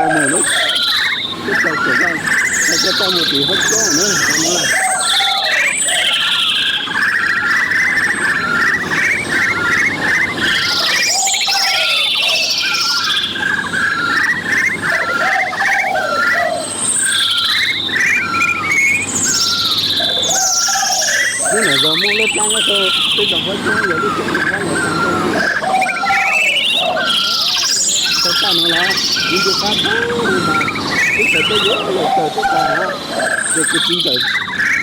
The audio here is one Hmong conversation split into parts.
Tau mus na, teb chaws txawm tau, tau tau mus tim Hab Coob na, tau no na. Lub no zos Moob Lab Dlaab, peb zos Hab Coob yog lub roob no Vaj Los Tag Nrho. Tau tag no los ib ntu qab tag mas teb chaws peb yuav los tawg teb tag no, ces kuv txiv ntxawm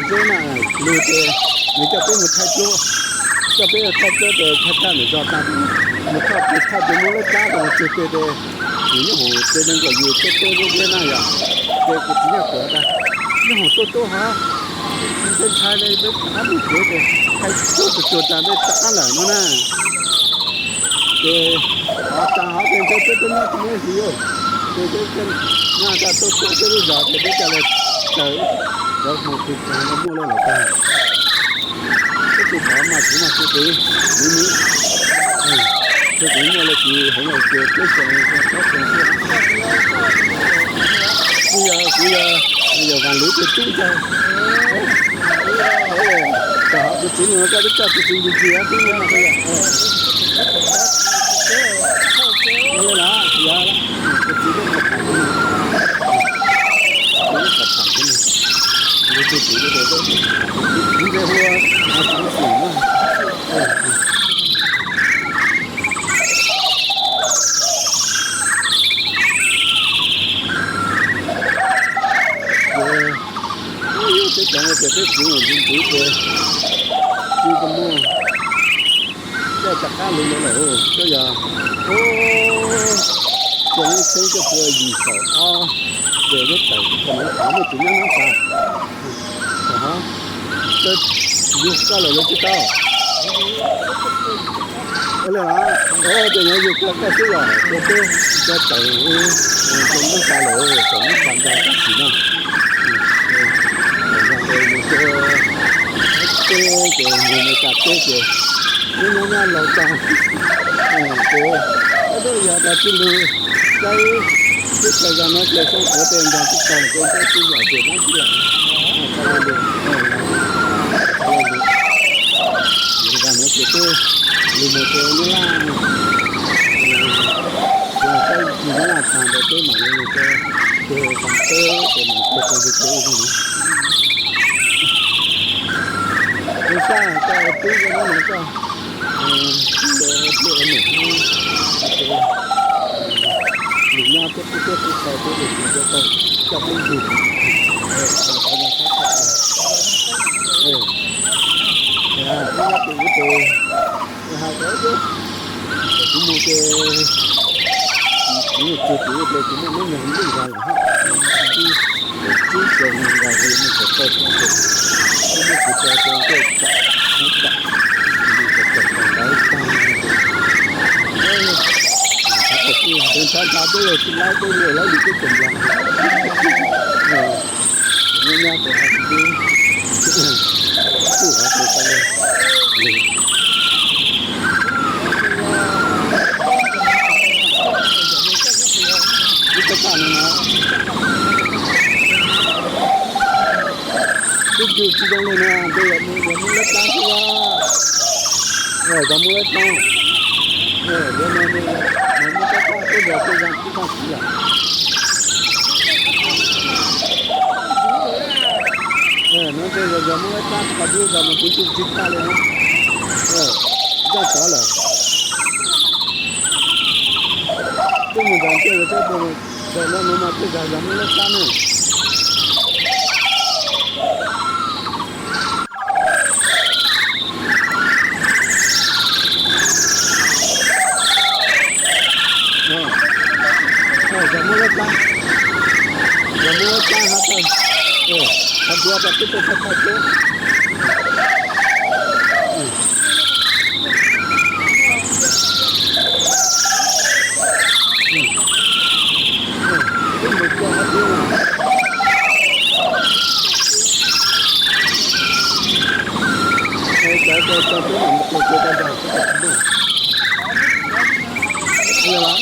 Zeb na lug ces nws coj peb mus thaij cuab, coj peb thaij cuab ces thaij tag ntawm zos tag, mus thaij tes, thaij tes Moob Lab Dlaab tes mus txug peg tes, nws nyob hoom tes nees nkaum yim tuaj tuaj zeb zeb na yog, ces kuv txiv Nyaj Tuam tas nyob hoom tuaj tuaj hov, ntshai ntshai li peb rov qab mus kev tes thaij cuab tsuag tsuag tas peb rov qab lawm no na. Ces hov tas hov tes ntshai peb tuaj nyob tsis muaj ib hlis, ces peb nyaj tas tuaj tuaj peb lub zos ces peb ca le tawg cov hmoo plig tag no muaj lawm lawm tag. Peb tsis thov mas kuv mas kuv qiv, kuv qiv, tsis kuv muaj le kuv heev lawm ces peb xyoo xyoo plaub xyoo xwb. Kuv yog, kuv yog, yog Vaj Lwm tus tub ntxawg. Kuv txiv no koj twb coj kuv txiv ntxim ntxim xwb no. Kuv txiv twb tham tham kuv, kuv twb tham tham kuv, kuv twb tham tham kuv, kuv npe hu ua Txaav Xwm na. Ces yus teb chaws no ces peb kwv ntxiv ntxiv ces tsis tau muaj caij rov qab lug lawm lawm. Koj yog, xyoo ib txhiab cuaj pua yim caum ob ces peb tawm teb chaws no thaum muaj tus nyab nab tas, yug koj lawm los tsis tau. Ua li los, ua ces nyob yug kawg koj xwb yog ces peb tawm, tawm nab tas lawm, tawm nab tas nrog Txaav Xwm no. Tawm nrog tes mus rau teb ces mus Mes Kas teb ces nyob nyob nyob laus tag ces ob tug yog tas tij lug saib teb chaws zog no ces xyoo puav tes nrog tij tag ces nyob tij yam ces nyob tij yam. Txhaj le lug, txhaj le lug, zog no ces peb lug mus rau Nyab Laj, saib Nyab Laj tag ntawd peb mam li mus rau teg Xas Teb ces mam tuaj rau Lis Teb no. Kuv sab koj tub koj nyob no koj, koj ua niam hlob, lwm nyob peb qub teb qub chaw peb ua tsis tau, coj peb ncig. Peb nyob pem ub ces, has tas kuv mus ces, kuv mus txug tim ub ces kuv muaj hnub nyoog lwj zog lawm hab, ib, tsib xyoo nkaus li mus txog tau txog ces, kuv muab kuv cov cov nkuaj tom, hab tom, mus txog txog tag ntawd tag ces, ntshai ntshai peb yog tsis laib peb yuav lawv li peb tseem nplog. Nyob nyob ces hab tib, kuj hov tes tau le, ib tag tag no na. Twb yug tsis zoo li no ces yog mus yog Moob Lab Dlaab xwb los, yog Moob Lab Dlaab, yog no yog Moob Lab Dlaab peb zos peb zos peb zos txiv yom. No ces yog yog Moob Lab Dlaab qhov twb zos mas kuv tsis tsis tag li, zaj tsov lawm. Twb mus nram ntiaj teb tus, zos no no mas tej zag zos Moob Lab Dlaab na. Zos Moob Lab Dlaab, zos Moob Lab Dlaab hab tau, qhov ntsuav tas peb tuaj thaij thaij cuab. Twb mus txog hov tiag mas. Cov cov cov peb mam mus txog txog tag nrho peb tsis muaj. Li los,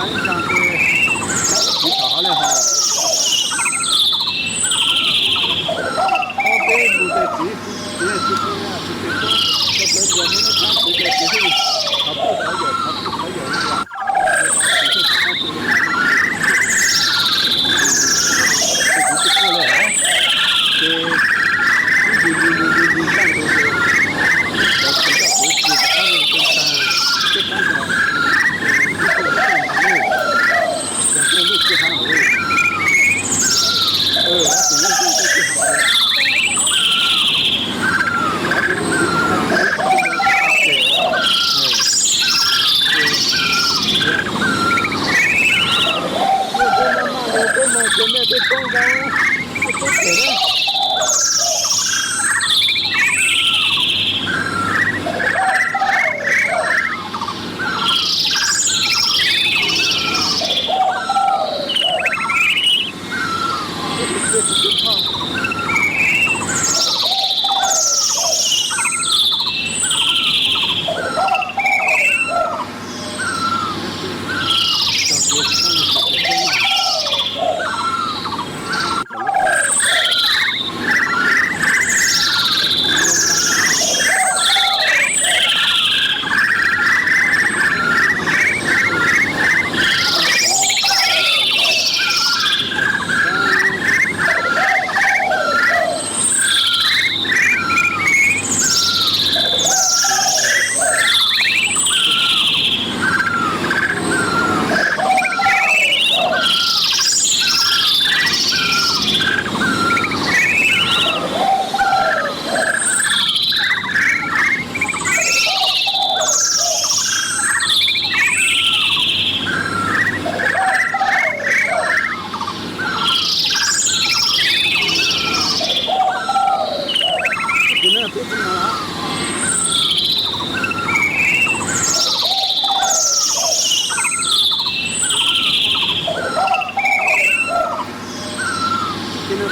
Ib zaug ces cab ib txiv thaum hov li hos. Ob peb mus ces txiv, txiv tsis pub, tsis pub rau plawv ntias muab nub qab txiv ces txiv thiaj li thov pub thov yawm, thov pub thov yawm li yom. Ces txiv thiaj thov qab cia li hais lus, ces txiv thiaj li lawm. Ces ib ncig ncig ncig ncig ncig kaj ntug ces ib cov txiv txoj kev cia rov qab los rau tag, peb pab nrog ib tug los txog ntag lawm. Yog tej lub kwj ha hauv, tus lub kwj kwj ha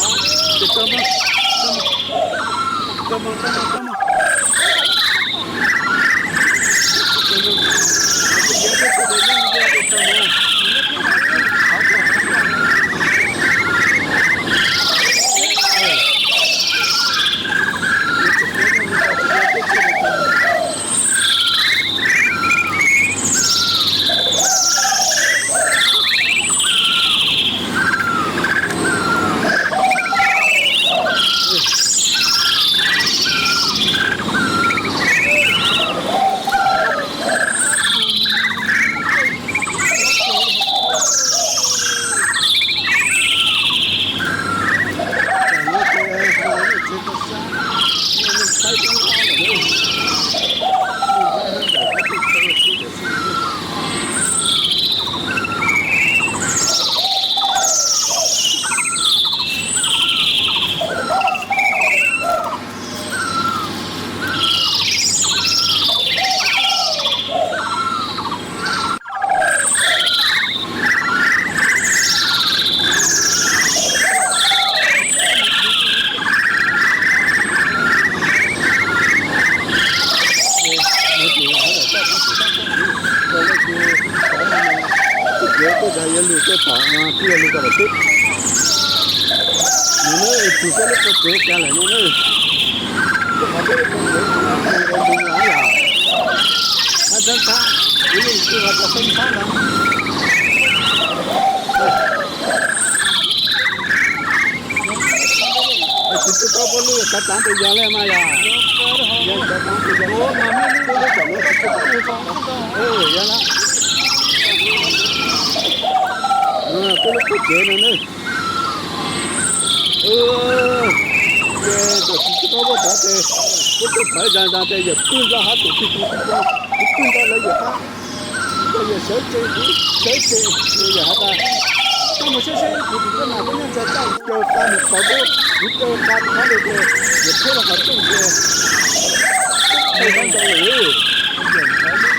hauv, ces peb maj maj los peb mus ces nej peb poob ntau, peb poob pem na. Ces kuj yog yuav lug tuaj tom tij laug lug rau lawm peb. Nws na, txug peb lub pob tsev kiag lawm no na. Lub qhov peb lub pob tsev no na, ntug ntug ntug los yog. Hab txhab txhab, kuv yeej tsis ua cas txhab txhab ntag. Tsis tub kaub puab lub kav taav tes yog le mas yog. Yog kav taav tes yog. Yog na. Peb lub pob tsev no na. Ces thaum tsis tub kaub puab tod ces puab tuaj pawv zag zag ces yawm pwg nto hab tus pig poog pig poog, pwg nto lawv yawm qab. Yog yawm sawv tsees, kuv sawv tsees, yawm has tas, koj mus saib saib kuv tus koj nam koj nyob ntsa txaj, caw qa mus pawv puab, kuv caw qa tus qhov ntawd ces yawm qheb los qhov rooj ces tub tau sab ntoo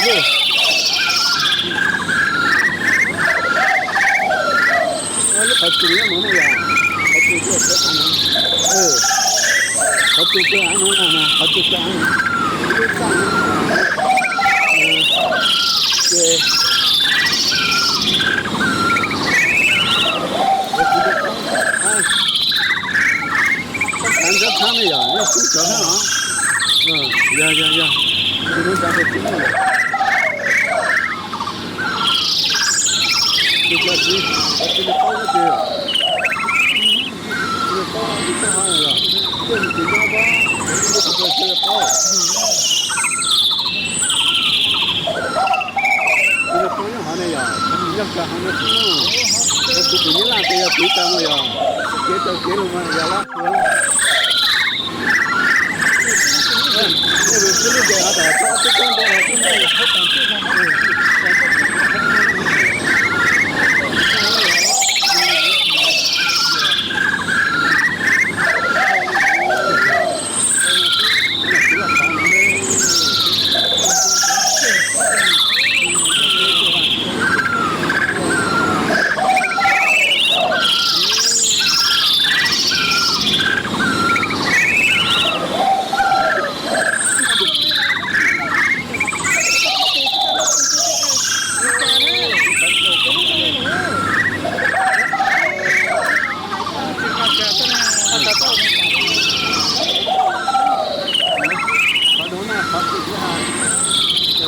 lawm. Lub qhov tsua nyob no na yog, qhov tsua kawg av no, qhov tsua kawg av no, qhov tsua kawg av no. Ib lub txaj no ces, tab kav ntxhab txhab ne yom, nej xub cov hab os. Yog, yog, yog, tus no nrad puas tsis muaj lawm. Tus cov txiv, cov txiv li paub no ces, li paub ib txoj ha yom, tiaj mus tsis nyob pab, cov li tus cov txiv li paub. Tus li paub nyob hov ne yom, nyob kawg hov no xwb no. Yog tus tus Nyab Laj tes yog tiv tas no yom, sib kev taug kev los mas yog lab. Nej mus pub lub zes hov tas cov twb coob nrov hov xwb na. Qhov no na, qhov twg kuv hais,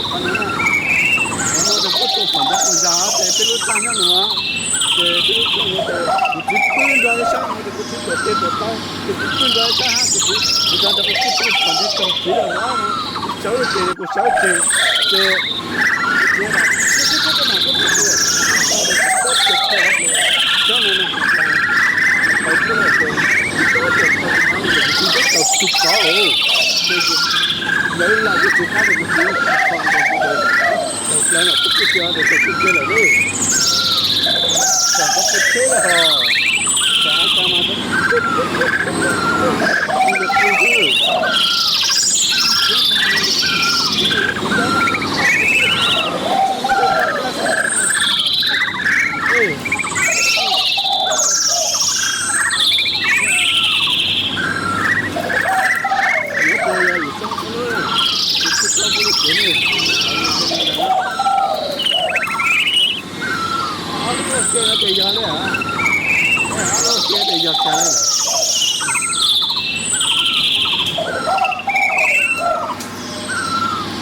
qhov no na, qhov no ces kuj tus pom ntawv ua zog ces peb lub txaj nyob no, ces peb lub txaj no ces kuv txiv pw nrog ib sab no ces kuv txiv tuam tes tuam taw ces kuv pw nrog ib sab hab ces kuv ua zog rau kuv txiv pw pom ntawv tsaug txiv lawm no, kuv sawv tseg kuv sawv tseg ces kuv txiv tias, sab no no, tawv tuaj lawm ces kuv txiv tuaj tsaug tsis thab no ces kuv txiv tuaj tsaug tsis thab ces lawv lam kuv txiv qab ces kuv txiv txhom nkaus kuv ces tsaug plawg no kuv txiv tias tsaug tsis kiag lawm lauj. Txhom nkaus kuv tsheb lawm hos, txhom av tas mas kuv txiv pw xwb. Yuav tau yog lwm xeeb xwb lauj, kuv tsis tau muaj lub tsev ne. Ob lub ua ke no ces yog li, ob lub ua ke ces yog kiag li lawm.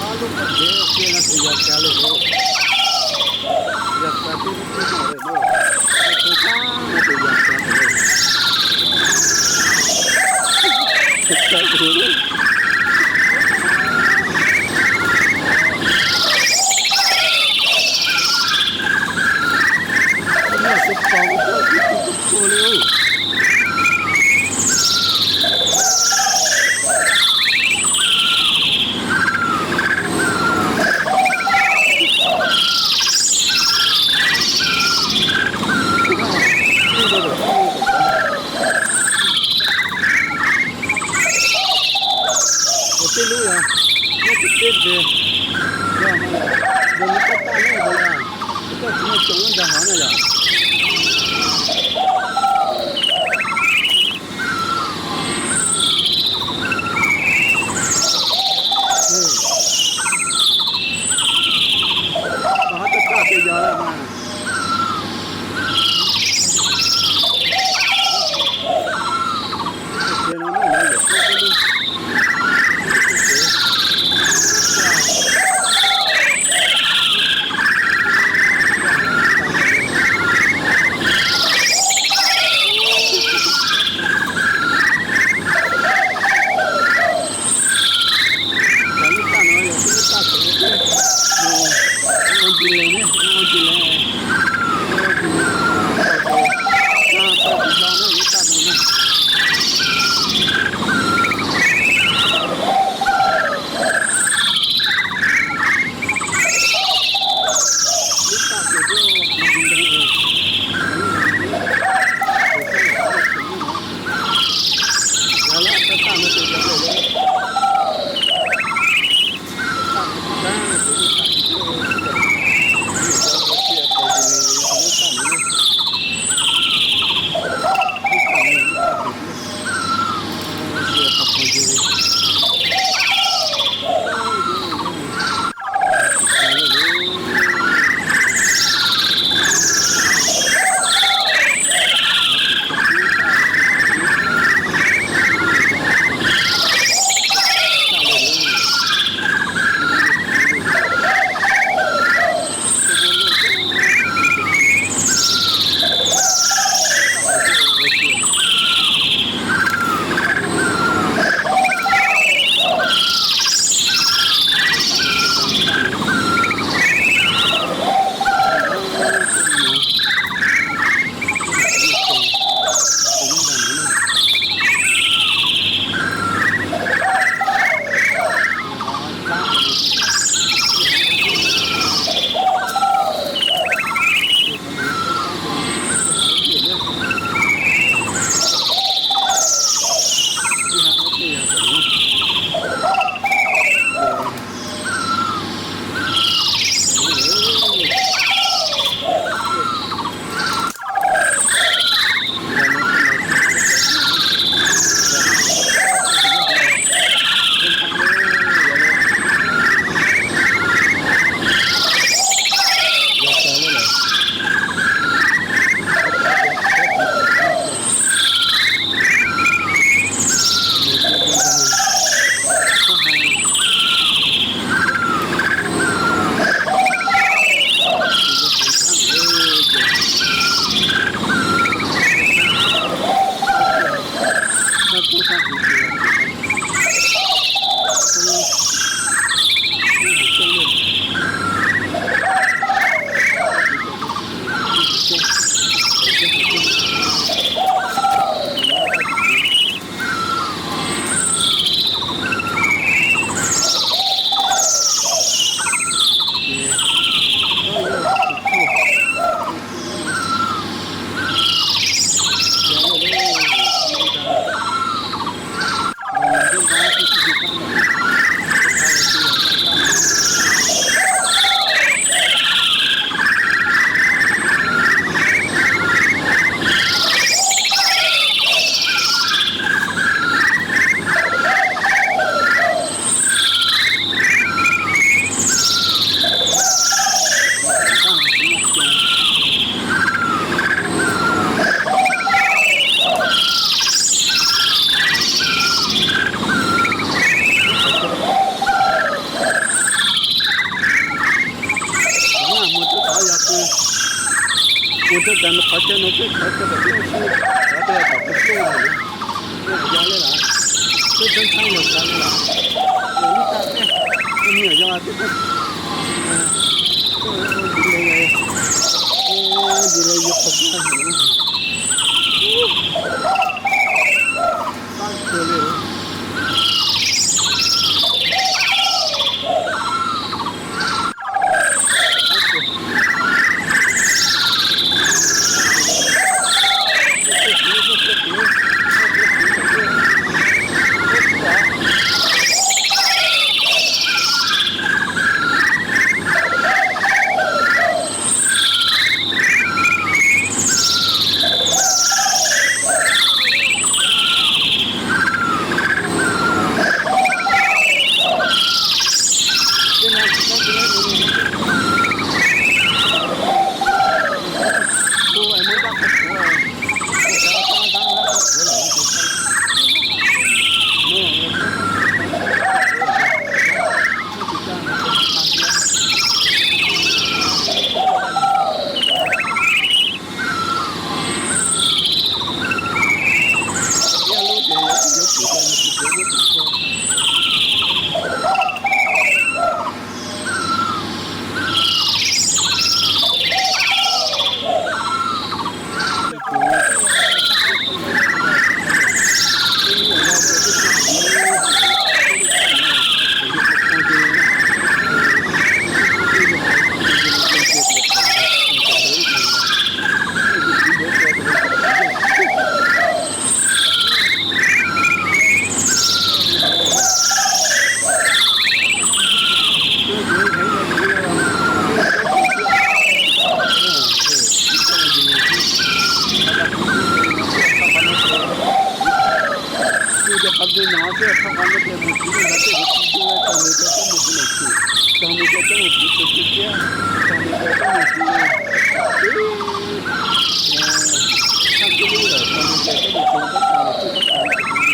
Ob lub ua ke no ces yog kiag li lawm. Yog kiag tib lub teb no lawm lauj. Tus txaj no ces yog kiag li lawm. Tsis tau tus lub. Tus no tsis tau tus txaj tsis tau tus txuag li lauj. Ua tej lub yog nyob tim teb ntses, yog no yog, yog nws tab taj neb nkaus li, kuv coj txiv no tsoom lub ntag hov na yog. Koj hab tab taj ces yog lawm mas. Cov lub txaj no yog lub txaj thaum ub peb mus ua ncig lees ne, ua ncig lees, ua ncig lees tau ces tau tiv hlo na lub txaj no na. Lub txaj ces twb ua ncig lees, lub lees no, yog lub txaj no ces yog lawm. Qhov chaw no peb qhov chaw kom peb ua si, qhov tias tom tus dej no na, peb hais yog li lawm, peb txheeb txheeb yog kav li lawm, yog lub tag peb, peb me nyuam yog peb tuaj, tuaj ua ntsis le, ua ntsis le yus qhov kiag no, pab kiag li. Kuv tias qhov ntawd no xwb, qhov no ces mus tsis tau ntawd tej kuv tsis tau, tag nws tias coj mus kuv los tsis, tag nws tias coj mus kuv tsis tau thiab, tag nws tias coj mus kuv, tag kuv lub lawm, tag nws tias coj mus kuv tab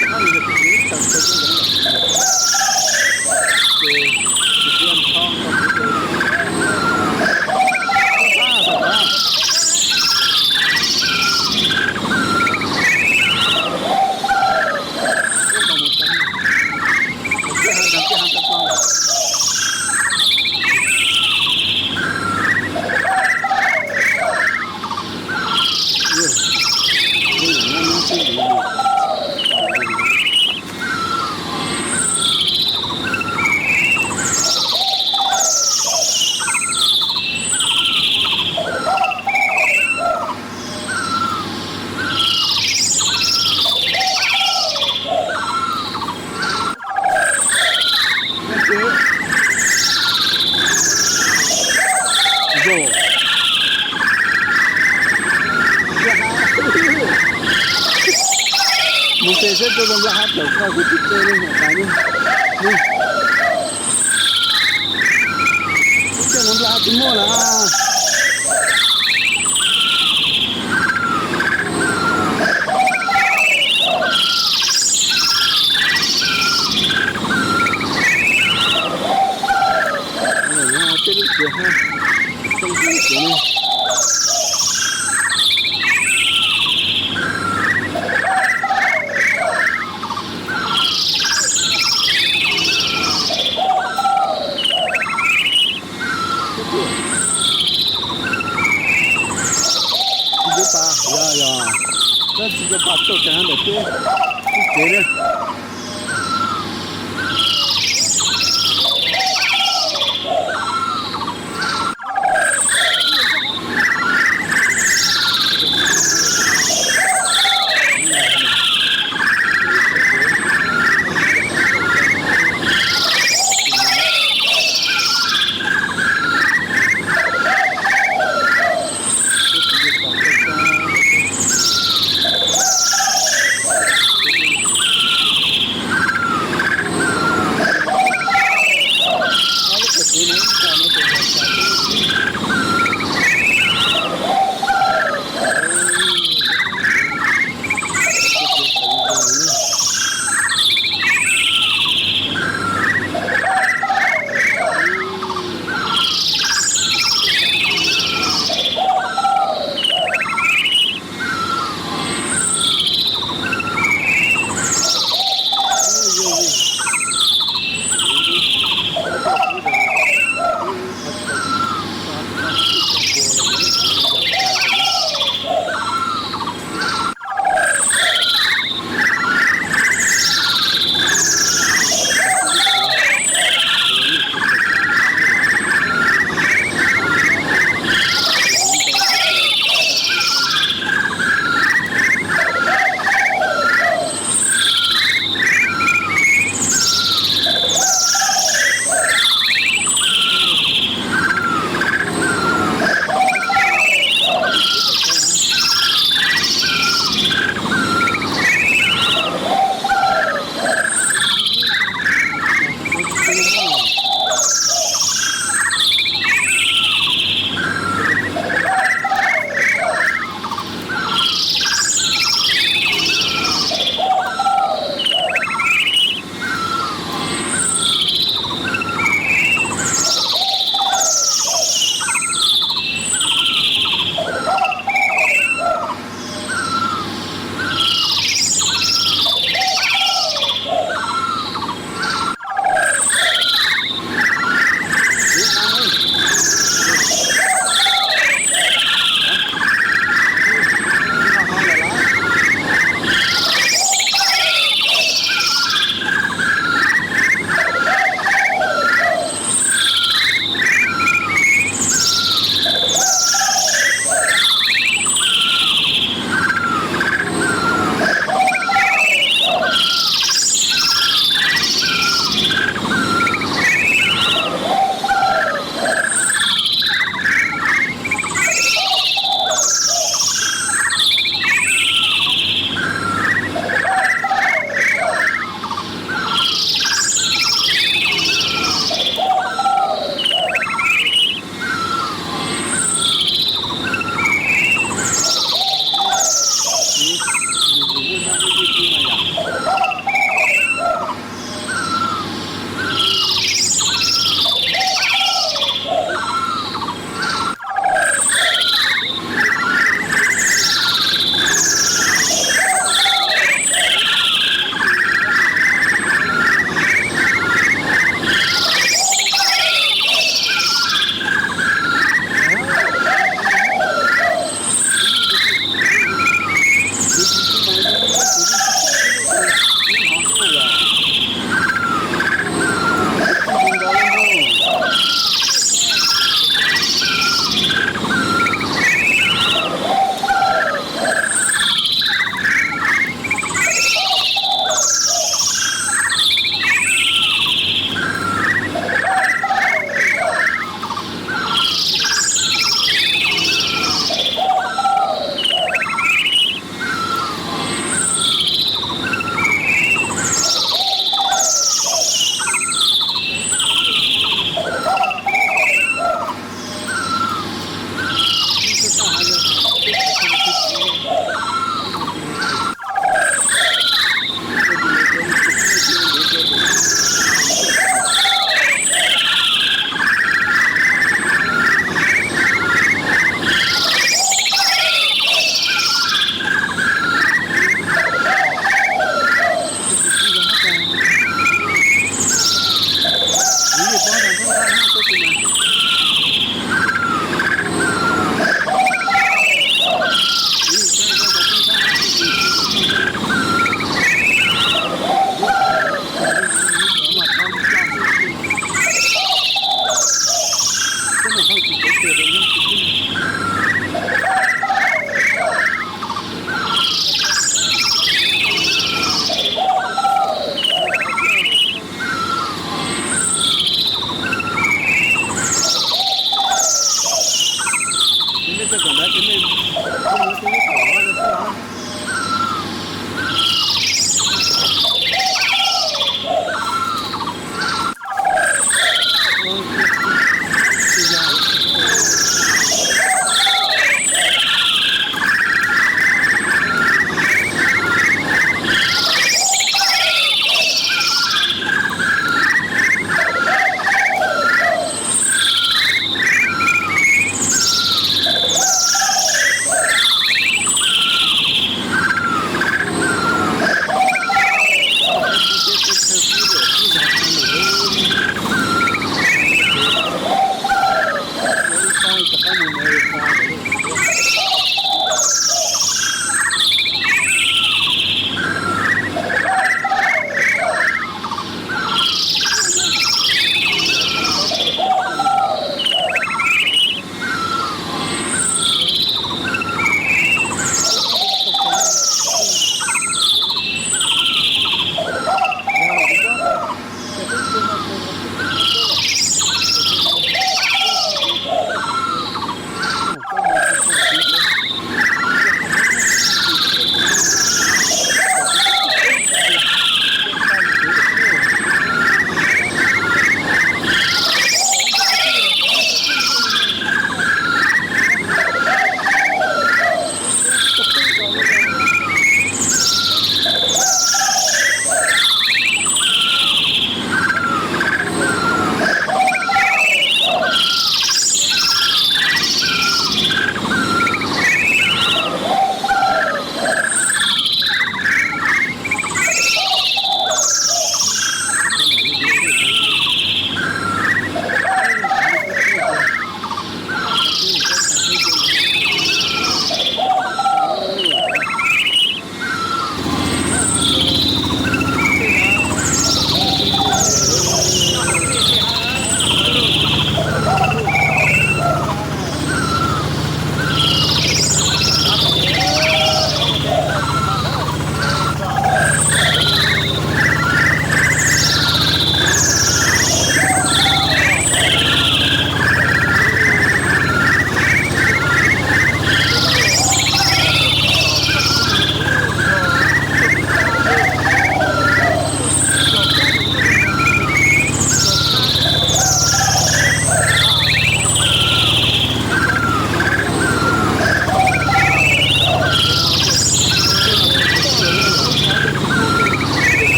tas los tsis tab tas. Mus pem seb Tuaj rau nplaj hab plaws koj kuv tsis teb ne, tas ne. Teb chaws no nplaj hab tsis muaj lawm. Peb lub tsev hab, peb lub tsev ne. Tsis cuab pas, yog, yog, tsis cuab pas tuaj kag hab ntawm peb lub tsev ne.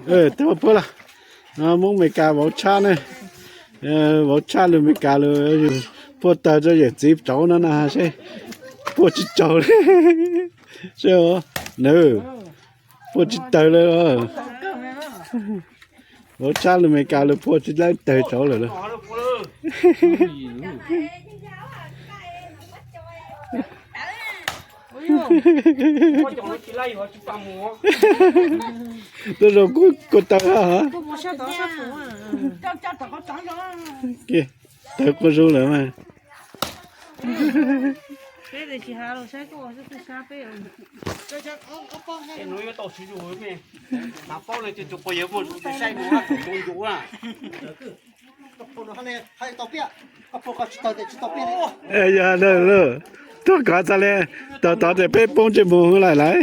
Tawg puag lawm. No Hmoob Amelikas vauv tshaj ne, vauv tshaj lus Amelikas lus, puag tawg rau yawm txiv tsaug no na seb puag tsis tsaug li. Seb, na, puag tsis tawg li. Vauv tshaj lus Amelikas lus puag tsis laib tawg tsaug lawm lauj. Tuaj zoo kuj tawg hab. Tawg quas zoo lawm mas. Yog, tuaj kov txog li, tod tod ces peb poob ntsej muag lawm lauj.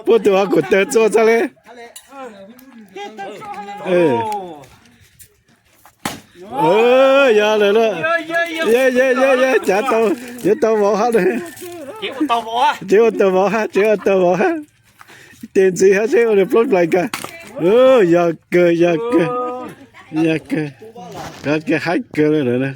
Puag tus ho kuj tawg txua txog li. Yog lawm lauj. Ye ye ye ye, cav tau, yuav tau vauv hab. Tsev ua tau vauv hab, tsev ua tau vauv hab. Tes ntxiv hab seb ua li plaub plais kag. Yog kawg, yog kawg, yog kawg. Kov kawg haib kawg li lawm na.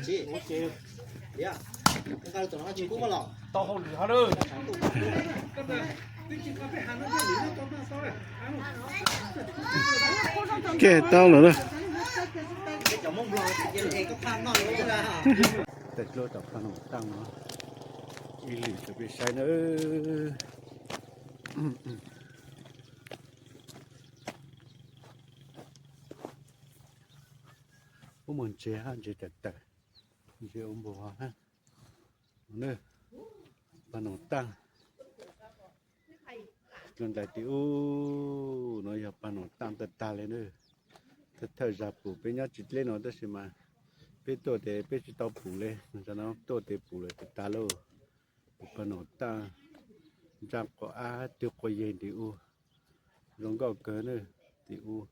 Kiag tau lawm na. Tais dluab tom paj noom taaj no, ib lwm rau peb saib na. Ub, muaj ntses hab, ntses tawm tawm, ntses ua npua hab. Paj noom taaj, dlua ntais tim ub no yog paj noom taaj tag tag li na. Thawj thawj zag pum peb nyob tsis deb no tab sis mas peb tuaj tes peb tsis tau pum li, zag no tuaj tes pum lawm tag tag lauj. Paj noom taaj, ntsaj quas ab twg quas yeg tim ub, zoo nkauj kawg na. Tim ub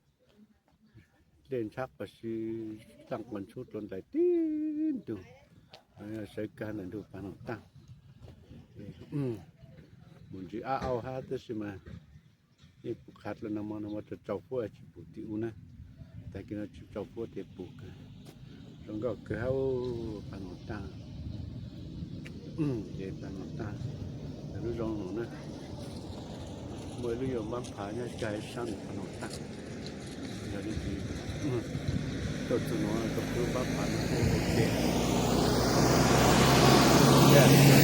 dlej ntshab quas si, taaj quas ntshub dlua ntais tib ntug, sawv kag ntawm ntug paj noom taaj. Mus ntsis ab au hab tab sis mas yeej pum qhav dlua no mo no mo rau tsau fuab tsis pum tim ub na. Tag kis no tsis tsau fuab tes pum kawg. Zoo nkauj kawg hab, paj noom taaj. Ces paj noom taaj, lub zoo no na. Muaj ib lub yuav npab phav nyob cag ib sab ntawm paj noom taaj. Yog li ntawd tuaj txug no rau lub npab phav no ua ke. Thaum paj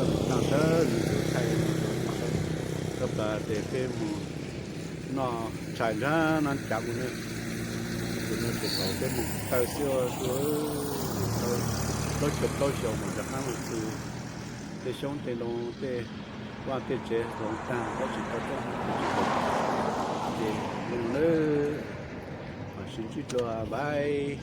noom taaj ntawd zus zus thaij no rau peb saib, rau pem tes peb mus noj tshais nrag nab cav mus ne. Tus no tseem tau peb mus taw xwb, plaub caug plaub xyoo mas rov qab mus xwb. Tej xyoob tej ntoo tej vaj tej tsev hloov tag tab sis tau txoj hmoov tsis tau. Ces li no nawb, mam sib ntsib dua, bye.